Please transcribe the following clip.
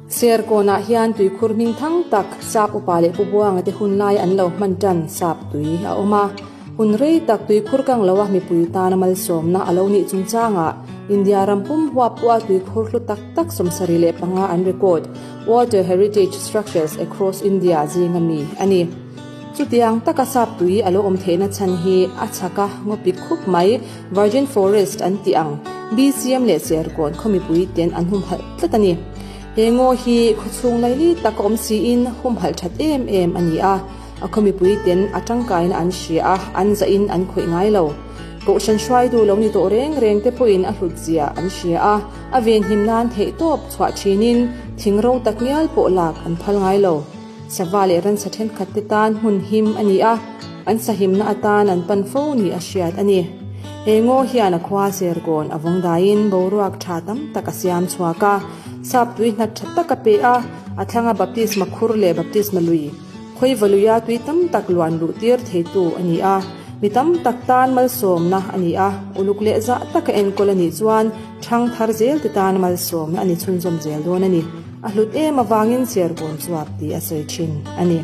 Serkawnah hian tuikhur hming thang tak Sap upa leh Pu Buanga te hun lai an lo hman tan Sap tui a awm a. Hun rei tak tuikhur kang loa mipui tana malsawmna a lo nih chungchangah India ram pum huap pawha tuikhur hlu tak tak 75 an record, Water Heritage Structures Across India zinga mi a ni. Chutiang taka Sap tui a lo awm theihna chhan hi a chhak a ngawpik khup mai, Virgin Forest an tih ang, BCM leh Serkawn khaw mipui ten an humhalh tlat a ni. He ngaw hi khawchhung laili tak a awm siin humhalh that em em a ni a, a khaw mipui ten a tangkaina an hria a, an zahin an khawih ngai lo. Kohhran hruaitu lo ni tawh reng reng te pawhin a hlut zia an hria a, a venhim nan theihtawp chhuah thinin thing ro tak ngial pawh lak an phal ngai lo. Sava leh ransa thenkhat te tan hmun him a ni a, an sahimna atan an pan fo ni a hriat a ni. He ngaw hian a khua Serkawn a vawng daiin boruak tha tam tak a siam chhuak a, sap tui hnat tha tak a pe a, a thlanga baptisma khur leh baptisma lui, khawiva luia tui tam tak luan luh tir theitu a ni a, mi tam tak tan malsawmna a ni a, uluk leh zah taka enkawl a nih chuan thang thar zel te tan malsawmna a ni chhunzawm zel dawn a ni. A hlut em avangin Serkawn chuap tih a sawi thin a ni.